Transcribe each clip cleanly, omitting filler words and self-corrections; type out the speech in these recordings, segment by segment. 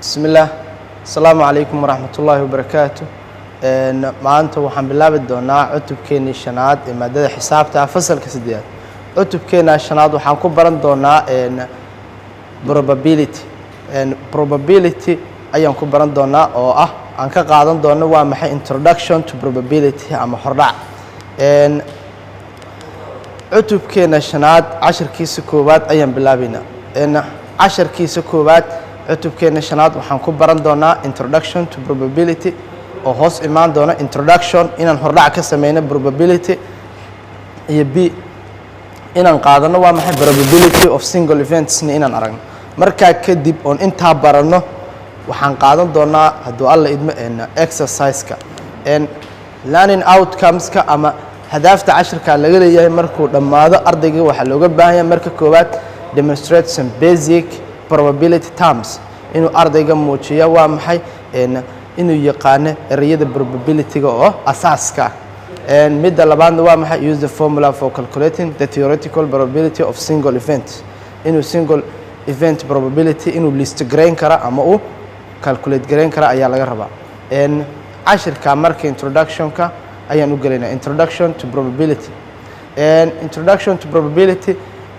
Bismillaah, asalaamu calaykum waraxmatullaahi wabarakaatu. Maanta waxaan bilaabi doonaa cutubkeenii shanaad ee maadada xisaabta ah, fasalka siddeedaad. Cutubkeena shanaad waxaan ku baran doonaa probability. Probability ayaan ku baran doonaa oo ah aan ka qaadan doono waa maxay introduction to probability ama hordhac. Cutubkeena shanaad casharkiisa koowaad ayaan bilaabaynaa. Casharkiisa koowaad cutubkeena shanaad waxaan ku baran doonaa introduction to probability, oo hoos imaan doona introduction inaan hordhac ka sameyno probability, iyo b inaan qaadano waa maxay probability of single eventsna inaan aragno. Markaa kadib oon intaa baranno, waxaan qaadan doonaa, hadduu Alla idmo, exercise-ka. Learning outcomes-ka ama hadaafta cashirka laga leeyahay markuu dhammaado ardayga waxaa looga baahan yahay, marka koowaad, demonstrate some basic probability terms, inuu ardayga muujiyo waa maxay inuu yaqaano ereyada probability-ga oo asaaska ah. Midda labaadna waa maxay? Use the formula for calculating the theoretical probability of single event, inuu single event probability inuu list garayn kara ama uu calculate garayn kara ayaa laga rabaa. Cashirka marka introduction-ka ayaan u gelaynaa, introduction to probability. Introduction to probability,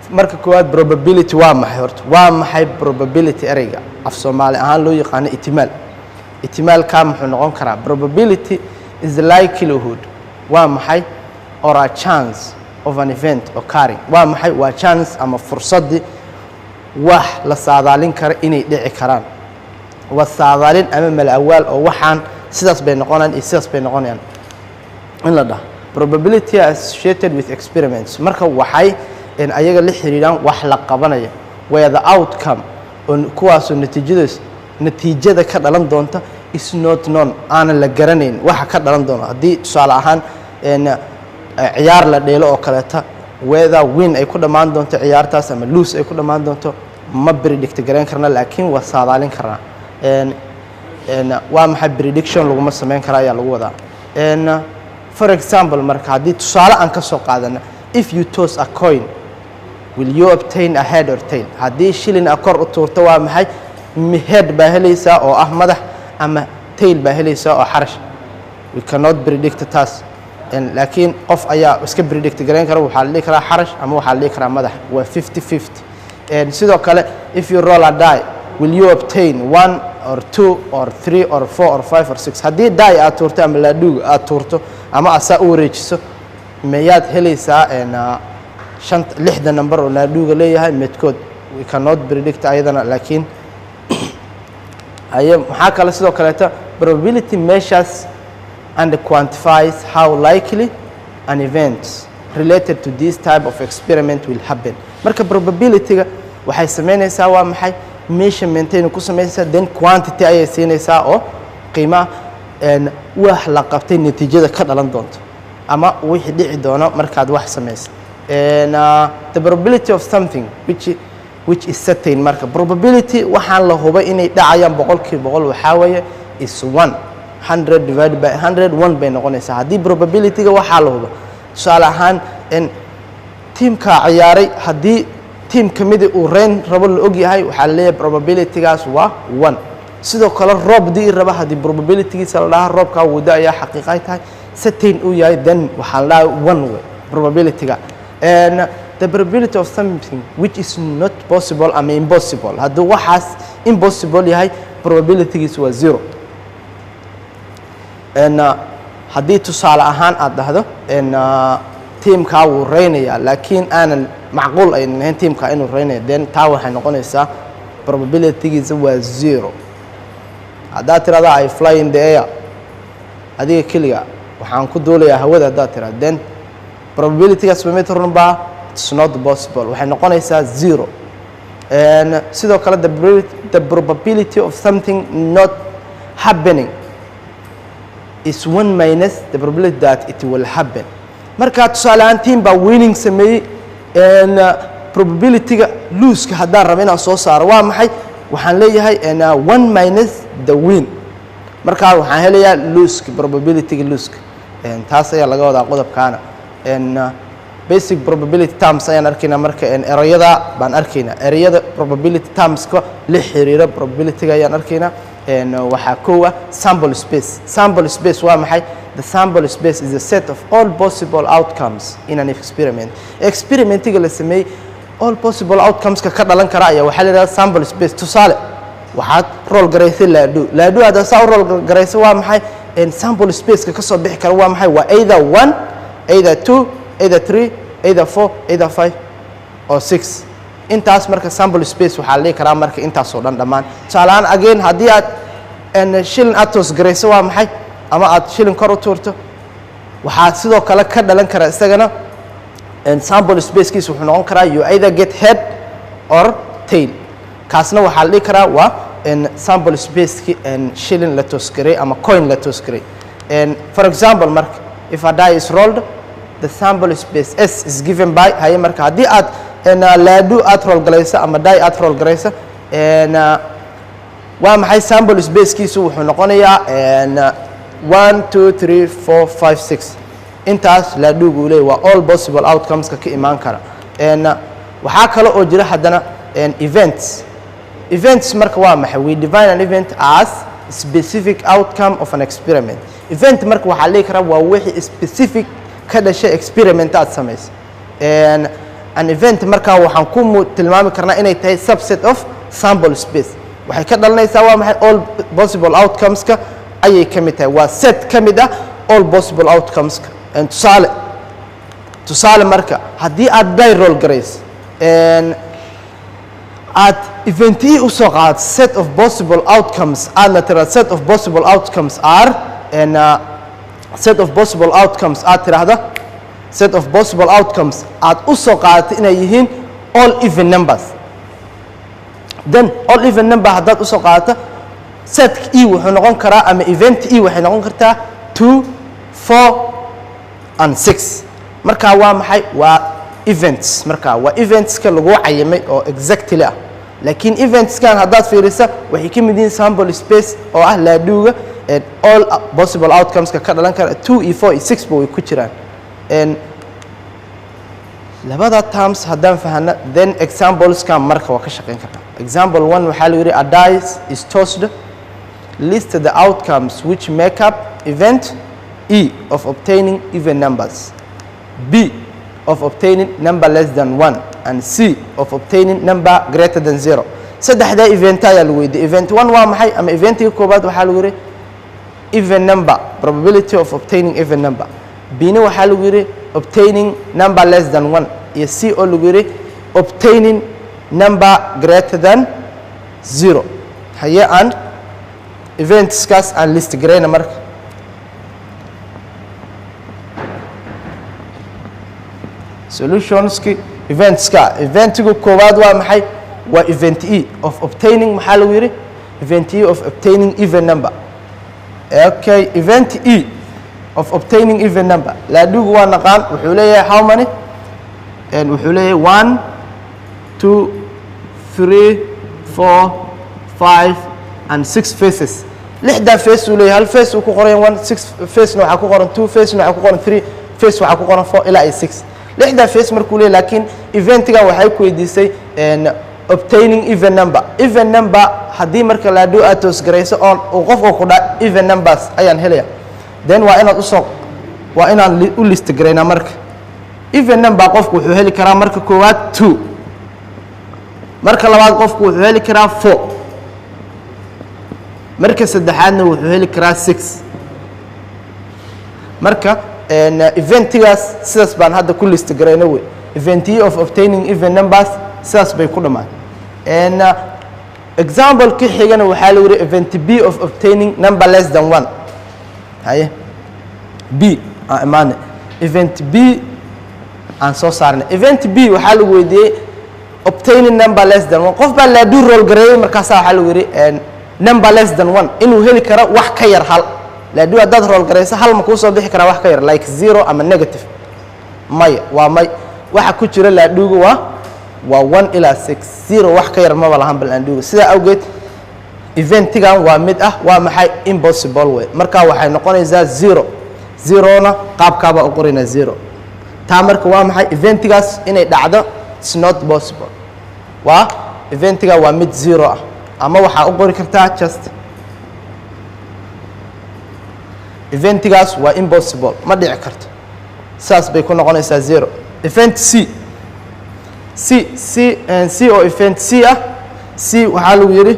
marka koowaad, probability waa maxay horta? Waa maxay probability? Ereyga af Soomaali ahaan loo yaqaano itimaal, itimaalkaa muxuu noqon karaa? Probability is the likelihood, waa maxay, or a chance of an event occurring. Waa maxay? Waa chance ama fursaddii wax la saadaalin kara inay dhici karaan. Waa saadaalin ama malawaal oo waxaan sidaas bay noqonayaan iyo sidaas bay noqonayaan in la dhaho. Probability associated with experiments, marka waxay ayaga la xiriiraan wax la qabanayo, where the outcome oo kuwaasoo natiijadaas, natiijada ka dhalan doonta, is not known, aanan la garanayn waxa ka dhalan doona. Haddii tusaale ahaan ciyaar la dheelo oo kaleeta, whether win ay ku dhammaan doonto ciyaartaas ama lose ay ku dhammaan doonto, ma predict garayn karna, laakiin waa saadaalin karnaa. Een een waa maxay prediction laguma samayn kara ayaa lagu wadaa. For example, marka haddii tusaale aan ka soo qaadano, if you toss a coin, will you obtain a head or tail? Haddii shilin a kor u tuurto, waa maxay, head baa helaysaa oo ah madax ama tail baa helaysaa oo xarash? We cannot predict taas. Laakiin qof ayaa iska predict garayn kara. Waxaa la dhihi karaa xarash ama waxaa la dhihi karaa madax, waa 50-50. Sidoo kale, if you roll a die, will you obtain one or two or three or four or five or six? Haddii die aad tuurto ama laadhuug aad tuurto ama asaa u wareejiso, miyaad helaysaa shan, lixda number oo laadhuuga leeyahay midkood? We cannot predict ayadana. Laakiin haye, maxaa kale? Sidoo kaleeto, probability measures and quantifies how likely an event related to this type of experiment will happen. Marka probability-ga waxay samaynaysaa waa maxay measurement-aynu ku samaynaysaa, then quantity ayay siinaysaa oo qiimaha wax la qabtay natiijada ka dhalan doonto ama wixii dhici doono markaad wax samaysa. And the probability of something which is certain, marka probability waxaan la hubay inay dhacayaan 100%, waxaa weeye is 100 divided by 100, one bay noqonaysaa. Haddii probability-ga waxaa la hubo, tusaale ahaan in tiimkaa ciyaaray, haddii tiim ka midi uu reyn rabo la og yahay, waxaa la leeyahay probability-gaas waa one. Sidoo kale roob di'i raba, haddii probability-giisa la dhahaa roobkaa wuu da-ayaa, xaqiiqay tahay, certain uu yahay, then waxaa la dhahaa one way probability-ga. And the probability of something which is not possible ama impossible, hadduu waxaas impossible yahay, probability-giisu waa zero. Haddii tusaale ahaan aad dhahdo tiimkaa wuu reynayaa, laakiin aanan macquul aynan ahayn tiimkaa inuu reynayo, then taa waxay noqonaysaa probability-giisa waa zero. Haddaad tirahdo "I fly in the air", adiga keliga waxaan ku duulayaa hawada haddaad tirahdo, then probability-gaas ma mid runbaa? It's not possible, waxay noqonaysaa zero. And sidoo kale, the probability of something not happening is one minus the probability that it will happen. Marka tusaale ahaan team baa winning sameeyey, and probability-ga lose-ka haddaan rabo inaan soo saaro, waa maxay? Waxaan leeyahay one minus the win. Markaa waxaan helayaa lose-ka, probability-ga lose-ka. Taas ayaa laga wadaa qodobkaana. And Basic probability terms ayaan arkaynaa. Marka erayada baan arkaynaa, erayada probability termska la xiriira probability-ga ayaan arkaynaa. Waxaa kow ah sample space. Sample space waa maxay? The sample space is a set of all possible outcomes in an experiment. Experimentiga la sameeyey all possible outcomeska ka dhalan kara ayaa waxaa la yidhahdaa sample space. Tusaale, waxaad roll garaysay laadhu. Laadhu haddaad saa u roll garaysay, waa maxay sample spaceka ka soo bixi kara? Waa maxay? Waa either one, either two, either three, either four, either five or six. Intaas marka sample space waxaa la dhihi karaa marka intaasoo dhan dhammaan. Tusaale ahaan, again, haddii aad shilin aad toss garayso, waa maxay, ama aad shilin kor u tuurto, waxaa sidoo kale ka dhalan kara isagana sample spacekiisa wuxuu noqon karaa you either get head or tail. Kaasna waxaa la dhihi karaa waa sample spaceki shilin la toss garay ama coin la toss garay. For example marka, if a die is rolled, the sample space S is given by. Haye, marka haddii aad laadhu aad roll galayso ama die aad roll galayso, waa maxay sample spacekiisu? Wuxuu noqonayaa 1, 2, 3, 4, 5, 6. Intaas laadhuugu uu leeyahy waa all possible outcomeska ka imaan kara. Waxaa kale oo jira haddana events. Events marka waa maxay? We define an event as specific outcome of an experiment. Event marka waxaa la dhihi karaa waa wixii specific ka dhashay experiment aad samaysay. An event markaa waxaan ku tilmaami karnaa inay tahay subset of sample space. Waxay ka dhalanaysaa, waa maxay, all possible outcomeska ayay ka mid tahay. Waa set ka mid ah all possible outcomeska. Tusaale marka, haddii aad die roll garayso, aad eventihii usoo qaadato set of possible outcomes, aadna tiraahdo set of possible outcomes are and set of possible outcomes, aad tiraahda set of possible outcomes aad usoo qaadato inay yihiin all even numbers, then all even number haddaad usoo qaadato, set E wuxuu noqon karaa ama event E waxay noqon kartaa 2, 4 and 6. Marka waa maxay? Waa events. Marka waa eventska lagu cayimay oo exactly ah. Laakiin eventskan haddaad fiirisa, waxay ka mid yihiin sample space oo ah laadhuuga and all possible outcomeska ka dhalan kara. 2 iyo 4 iyo 6 ba way ku jiraan. And labada terms haddaan fahana, then exampleskan marka waa ka shaqayn karnaa. Example one waxaa lagu yidhi, a dice is tossed, list the outcomes which make up event E of obtaining even numbers, B of obtaining number less than 1, and C of obtaining number greater than 0. Saddexdaa event ayaa lagu weydiiyey. Event one waa maxay? Ama eventiga koobaad waxaa lagu yidhi even number, probability of obtaining even number. B-na waxaa lagu yidhi obtaining number less than 1, iyo C oo lagu yidhi obtaining number greater than 0. Haye, aan eventskaas aan list garayna marka. Solutionski eventska, eventiga koowaad waa maxay? Waa event E of obtaining, maxaa lagu yidhi? Event E of obtaining even number. Okay, event E of obtaining even number, laadhugu waa naqaan, wuxuu leeyahay how many? And wuxuu leeyahay 1, 2, 3, 4, 5 and 6 faces. Lixdaa face uu leeyahay. Hal face uu ku qoran one, six facena waxaa ku qoran two, facena waxaa ku qoran three, face waxaa ku qoran four, ilaa iyo six. Lixdaa face markuu leeyahay, laakiin eventigan waxay ku weydiisay obtaining even number. Even number haddii marka laadhuu aad toss garayso oon uu qofka ku dhaa even numbers ayaan helaya, then waa inaad usoo waa inaan u list garaynaa. Marka even number qofku wuxuu heli karaa marka koowaad two, marka labaad qofku wuxuu heli karaa four, marka saddexaadna wuxuu heli karaa six. Marka eventigaas sidaas baan hadda ku list garayna wey. Event E of obtaining even numbers sidaas bay ku dhammaan. Example ka xigana waxaa lagu yidhi event B of obtaining number less than one. Haye, B aan imaane. Event B aan soo saarnay. Event B waxaa lagu weydiiyey obtaining number less than one. Qof baa laaduu roll gareeyey, markaasaa waxaa lagu yidhi number less than one, inuu heli karo wax ka yar hal. Laaduu haddaad roll garayso, hal ma kuu soo bixi karaa wax ka yar, like zero ama negative? Maya, waa may. Waxa ku jira laadhuuga waa 1 ilaa 6. Zero wax ka yar maba lahan bal laadhuuga. Sidaa awgeed eventigan waa mid ah, waa maxay, impossible way. Marka waxay noqonaysaa zero. Zerona qaabkaabaa u qoraynaa zero. Taa marka waa maxay? Eventigaas inay dhacdo, it's not possible. Waa eventiga waa mid zero ah, ama waxaa u qori kartaa just eventigaas waa impossible, ma dhici karto. Saas bay ku noqonaysaa zero. Event C, C C C oo event C ah. C waxaa lagu yidhi,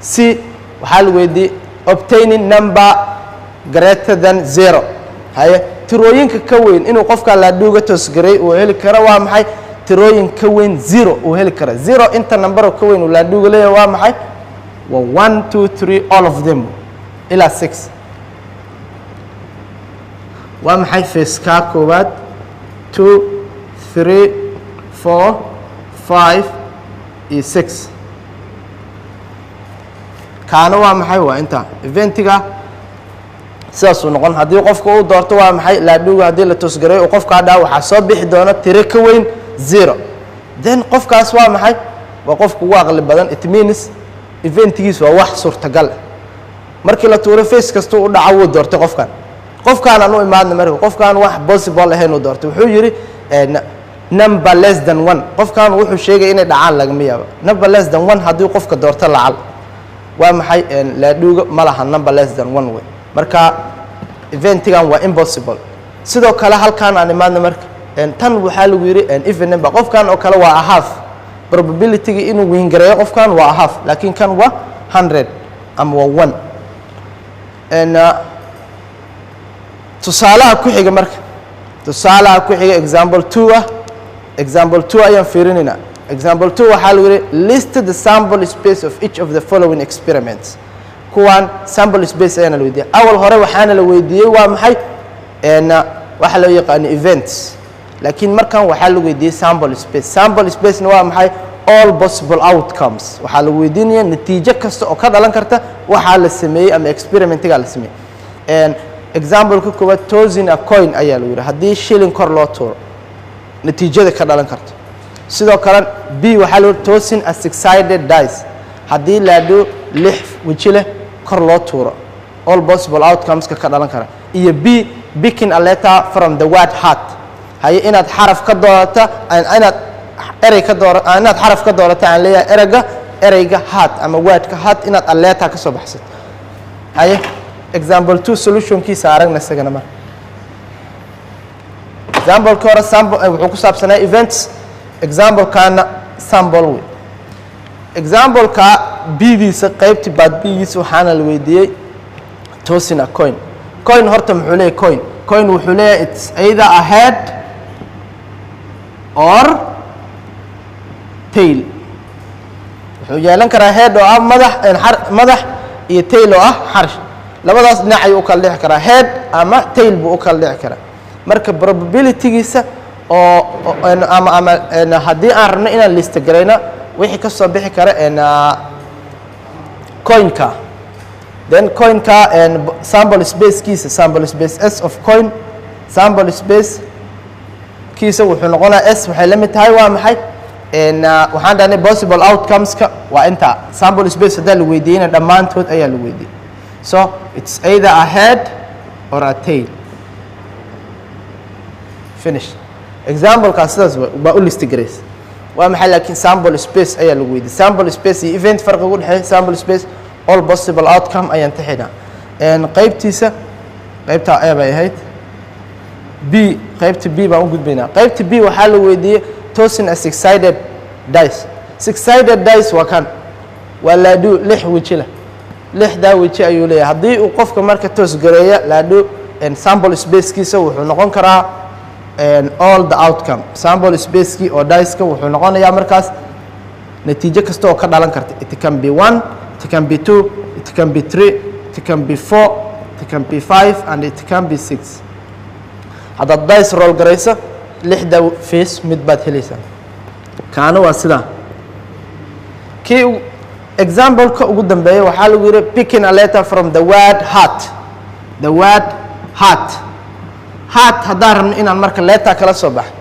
C waxaa lagu weydiiyey obtaining number greater than zero. Haye, tirooyinka ka weyn inuu qofka laadhuuga toosgaray uu heli karo waa maxay? Tirooyin ka weyn zero uu heli kara. Zero inta number oo ka weyn uu laadhuuga leeyahay waa maxay? Waa one, two, three, all of them ilaa six. Waa maxay? Facekaa koowaad, two, three, four, five iyo six. Kaana waa maxay? Waa intaa. Eventiga sidaasuu noqon haddii qofka uu doorto. Waa maxay? Laadhuuga haddii la toosgareeyo uu qofkaa dhaa, waxaa soo bixi doona tiro ka weyn zero. Then qofkaas waa maxay? Waa qofka ugu aqli badan. It means eventigiis waa wax suurtagal. Markii la tuuro, face kasta u dhaco wuu doortay qofkan. Qofkaan aan u imaadna marka, qofkaan wax possible ahayn uu doortay. Wuxuu yidhi number less than one. Qofkan wuxuu sheegay inay dhacaan lagama yaabo number less than one. Haddii qofka doorto lacal, waa maxay? Laadhuuga ma laha number less than one wey. Marka eventigan waa impossible. Sidoo kale halkan aan imaadna marka, tan waxaa lagu yidhi even number. Qofkan oo kale waa a half probability-ga inuu wingareeyo. Qofkan waa a half, laakiin kan waa 100 ama waa one. Tusaalaha ku xiga marka, tusaalaha ku xiga, example two ah. Example two ayaan fiirinaynaa. Example two waxaa lagu yidhi list the sample space of each of the following experiments. Kuwaan sample space ayaana la weydiiyey. Awal hore waxaana la weydiiyey waa maxay? Waxaa loo yaqaano events, laakiin markan waxaa lagu weydiiyey sample space. Sample spacena waa maxay? All possible outcomes. Waxaa lagu weydiinaya natiijo kasta oo ka dhalan karta waxaa la sameeyey ama experimentigaa la sameeyey. Example-ka koowaad, tossing a coin ayaa lagu yidhi, haddii shilling kor loo tuuro, natiijada ka dhalan karto. Sidoo kale B waxaa lagu yidhi tossing a six-sided dice, haddii laadho lix weji leh kor loo tuuro, all possible outcomeska ka dhalan kara. Iyo B, picking a letter from the word "heart". Haye, inaad xaraf ka doorata, inaad erey ka doora, inaad xaraf ka doorata aan leeyahay, ereyga heart ama wordka heart inaad a letter ka soo baxsato. Haye, example two solutionkiisa aragna isagana. Marka example-ka hore sample wuxuu ku saabsanaa events, example-kaana sample wey. Example-ka B-diisa, qaybti baad B-giisa, waxaana la weydiiyey tossing a coin. Coin horta muxuu leeyahay? Coin wuxuu leeyahay it's either a head or tail. Wuxuu yeelan karaa head oo ah madax, madax, iyo tail oo ah xarsh. Labadaas dhinac ayuu u kala dhici karaa, head ama tail buu u kala dhici karaa. Marka probabilitygiisa oo ama haddii aan rabno inaan list garayno wixii ka soo bixi kara coinka, then coinka sample spacekiisa, sample space S of coin, sample space kiisa wuxuu noqonayaa S waxay la mid tahay waa maxay? Waxaan dhahnay possible outcomeska waa inta sample space haddaa la weydiiyeyna dhammaantood ayaa la weydiiyey. So it's either a head or a tail. Finish. Examplekaas sidaas baa u list garaysa. Waa maxay? Laakiin sample space ayaa lagu weydiiyey. Sample space iyo event farqiga u dhexeeya, sample space all possible outcome ayaan tixinaa. Qaybtiisa, qaybta A bay ahayd. B, qaybta B baan u gudbaynaa. Qaybta B waxaa la weydiiyey tossing a six sided dice. Six sided dice waa kan, waa laadhu lix weji leh. Lixdaa weji ayuu leeyahay. Haddii uu qofka marka toss gareeya laadhu, sample spacekiisa wuxuu noqon karaa all the outcome. Sample spacekii oo diceka wuxuu noqonayaa markaas natiijo kasta oo ka dhalan karta. It can be one, it can be two, it can be three, it can be four, it can be five and it can be six. Haddaad dice roll garayso, lixda face mid baad helaysaa. Kaana waa sidaa. Kii example-ka ugu dambeeya waxaa lagu yidhi picking a letter from the word "heart". The word "heart". Heart haddaan rabno inaan marka letter kala soo baxo,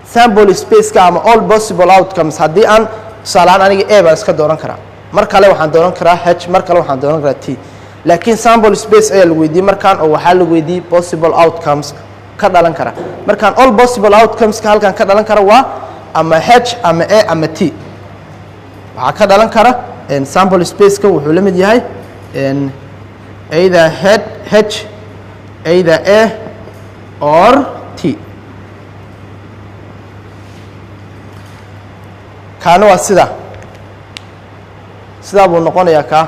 sample spaceka ama all possible outcomes, haddii aan tusaalehaan aniga A baan iska dooran karaa, mar kale waxaan dooran karaa H, mar kale waxaan dooran karaa T. Laakiin sample space ayaa lagu weydiiyey markaan, oo waxaa lagu weydiiyey possible outcomes. Ka dhalan kara. Markaan all possible outcomeska halkan ka dhalan kara waa ama H ama A ama T. Waxaa ka dhalan kara sample spaceka wuxuu la mid yahay either H, either A or T. Kaana waa sidaa buu noqonayaa kaa.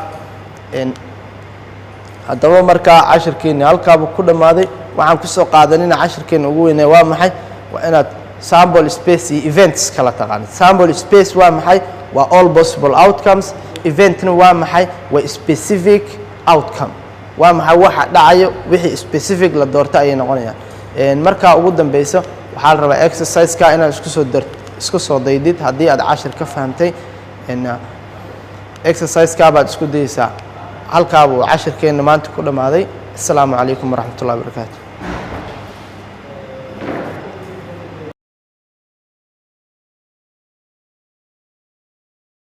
Haddaba markaa cashirkeeni halkaabuu ku dhammaaday. Waxaan kusoo qaadanina cashirkeena ugu weynaya waa maxay? Waa inaad sample space iyo events kala taqaanid. Sample space waa maxay? Waa all possible outcomes. Eventna waa maxay? Waa specific outcome. Waa maxay waxa dhacayo? Wixii specific la doorta ayay noqonayaan. Markaa ugu dambeyso waxaa la rabaa exercise-ka inaad isku soo daydid. Haddii aad cashir ka fahamtay, exercise-ka baad isku dayeysaa. Halkaabuu cashirkeenna maanta ku dhammaaday. Asalaamu calaykum waraxmat ullahi wabarakaatu.